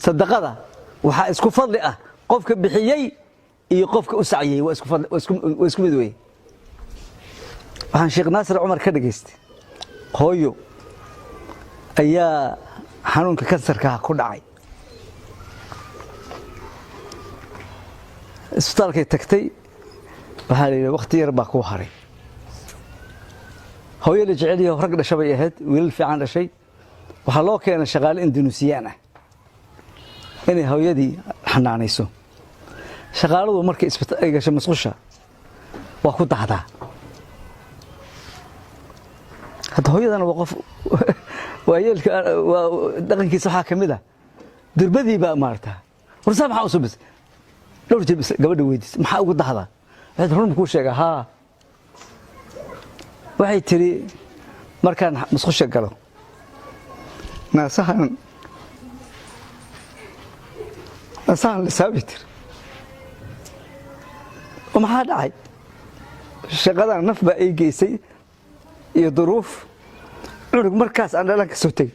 Sadaqada waxaa isku fadli ah qofka bixiyey iyo qofka u sacyey, waa isku fadli, waa isku mid wey. Waxaan Sheekh Naasir Cumar ka dhageystay, hooyo ayaa xanuunka kansarka ku dhacay. Isbitaalkay tagtay, waxaa la yidhi waqti yar baa kuu haray. Hooyo la jecel yaho, rag dhasha bay ahayd, wiilal fiican dhashay. Waxaa loo keenay shaqaale Indunuusiyaan ah inay hooyadii xanaanayso. Shaqaaladu markay ay gasho musqusha waa ku dahdaa. Hadda hooyadana waa qof waayeelka, waa dhaqankiisa. Waxaa ka mid ah durbadii baa maarata, warsaa maxaa usubis dhowr jeer gabadha weydiis, maxaa ugu dahdaa? Waxay run kuu sheegaa, haa, waxay tiri markaan musqusha galo naasahan naasahan lisaabay tiri. Oo maxaa dhacay? Shaqadan naf baa ii geysay iyo duruuf, cunug markaas aan dhalan ka soo tegey.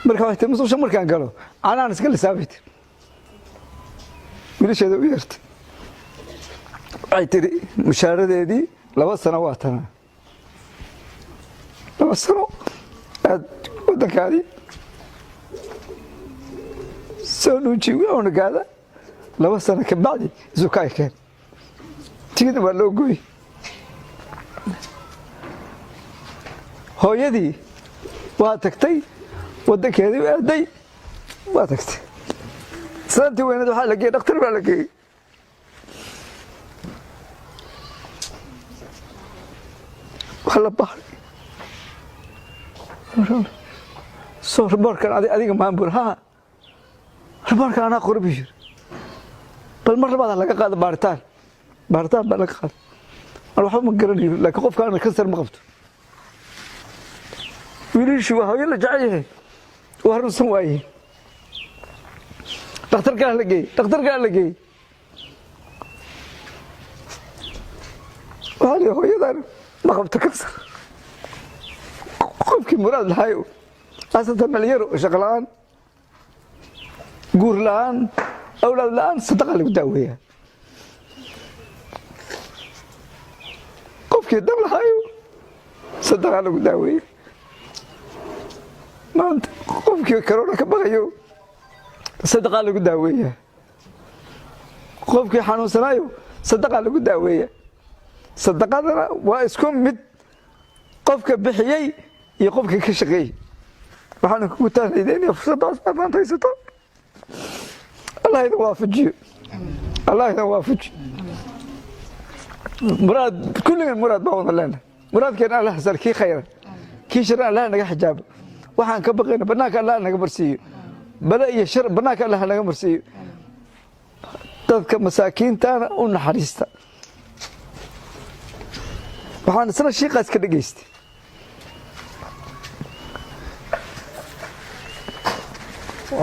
Marka waxay tiri musqusha markaan galo canaan iska lisaabay tiri. Wiilasheeda u yeertay, waxay tiri mushaaradeedii 2 sano waa tanaa, 2 sano aad waddankaadii soo nuuji cunugaada, 2 sano ka bacdi isu ka ekeen, tigidna waa loo gooyey. Hooyadii waa tagtay, waddankeedii u aaday, waa tagtay. Islaantii weyneed waxaa la geeyey dhakhtar baa la geeyey. Waa la baaray. Soo riboorkan adiga maambur, haa, riboorkan anaa qora buu yiri. Bal mar labaad laga qaado baaritaan, baaritaan baa laga qaada. An waxba ma garanayo, laakiin qofkaana kansar ma qabto. Wiilishii waa hooyo la jecel yahay, waa runsan waaye. Dhakhtar kalaa la geeyey, dhakhtar kalaa la geeyey. Waxaa la hooyadan ma qabto kansar. Qofkii muraad lahaayo, khaasatan dhalinyaro, shaqo la'aan, guur la'aan, awlaad la'aan, sadaqa lagu daaweeyaa. Qofkii dan lahaayo sadaqa lagu daaweeya. Maanta qofkii karoona ka baqayo sadaqaa lagu daaweeyaa. Qofkii xanuunsanaayo sadaqaa lagu daaweeya. Sadaqadana waa isku mid qofka bixiyey iyo qofka ka shaqeeyey. Waxaana kugu taanaydeynaya fursaddaas aad maanta haysato. Allah idin waafajiyo, Allah idin waafajiyo. Muraad kulligan muraad baan wada leenahay. Muraadkeena Allah sar, kii khayra kii shar Allah naga xijaabo. Waxaan ka baqayna banaanka Allah naga marsiiyo, bale iyo shar banaanka Allah naga marsiiyo. Dadka masaakiintana u naxariista. Waxaan isna shiiqaas ka dhegaystay,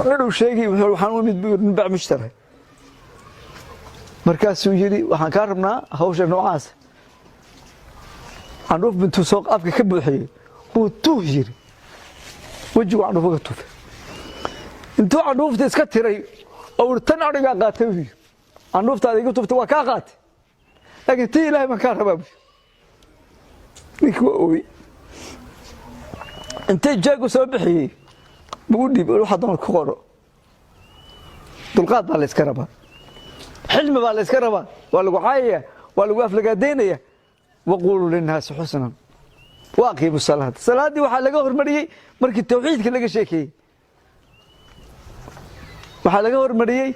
nin uu sheegay, waxaan u imid buu nin bac mushtara. Markaasuu yidhi waxaan kaa rabnaa hawsha noocaas. Candhuuf bintuu soo afka ka buuxiyey buu tuuh yidhi, wejigu candhuuf uga tufay. Intuu candhuufta iska tiray oo tan adhigaa qaatay buu yidhi, candhuuftaada iga tuftay waa kaa qaatay, laakiin tii Ilaahay baan kaa rabaa buu yidhi. Ninkii waa ooyey. Intay jeegu soo bixiyey buu u dhiibay, waxa doon ku qoro. Dulqaad baa la iska rabaa, xilmi baa la iska rabaa. Waa lagu caayaya, waa lagu aflagaadaynaya. Waquuluu linnaasi xusnan wa aqiimu salaata. Salaaddii waxaa laga hormariyey markii tawxiidka laga sheekeeyey, waxaa laga hormariyey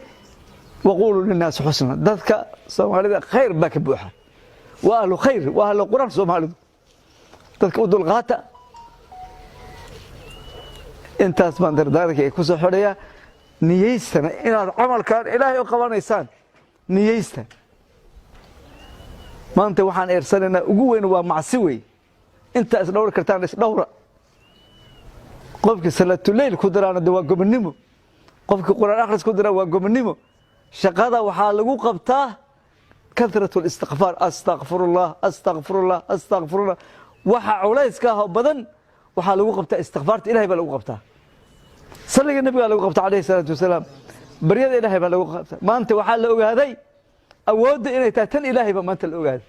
waquuluu linnaasi xusnan. Dadka Soomaalida khayr baa ka buuxa, waa ahlu khayr, waa ahlu Qur'aan Soomaalidu. Dadka u dulqaata. Intaas baan dardaaranka ku soo xidhayaa. Niyeystana inaad camalkan Ilaahay u qabanaysaan, niyeysta. Maanta waxaan eersanaynaa ugu weyn waa macsi wey. Intaa isdhowri kartaan isdhowra. Qofkii salaatuleyl ku daraana de waa gobonnimo, qofkii Qur'aan akhris ku daraa waa gobonnimo. Shaqada waxaa lagu qabtaa kathratu listikfaar, astakfirullah, astakfirullah, astakfirullah. Waxa culayska ah oo badan Waxaa lagu qabtaa istikfaarta Ilahay baa lagu qabtaa, salliga Nabigaa lagu qabtaa calayhi salaatu wasalaam, baryada Ilaahay baa lagu qabtaa. Maanta waxaa la ogaaday awoodda inay tahay tan Ilaahay baa maanta la ogaaday.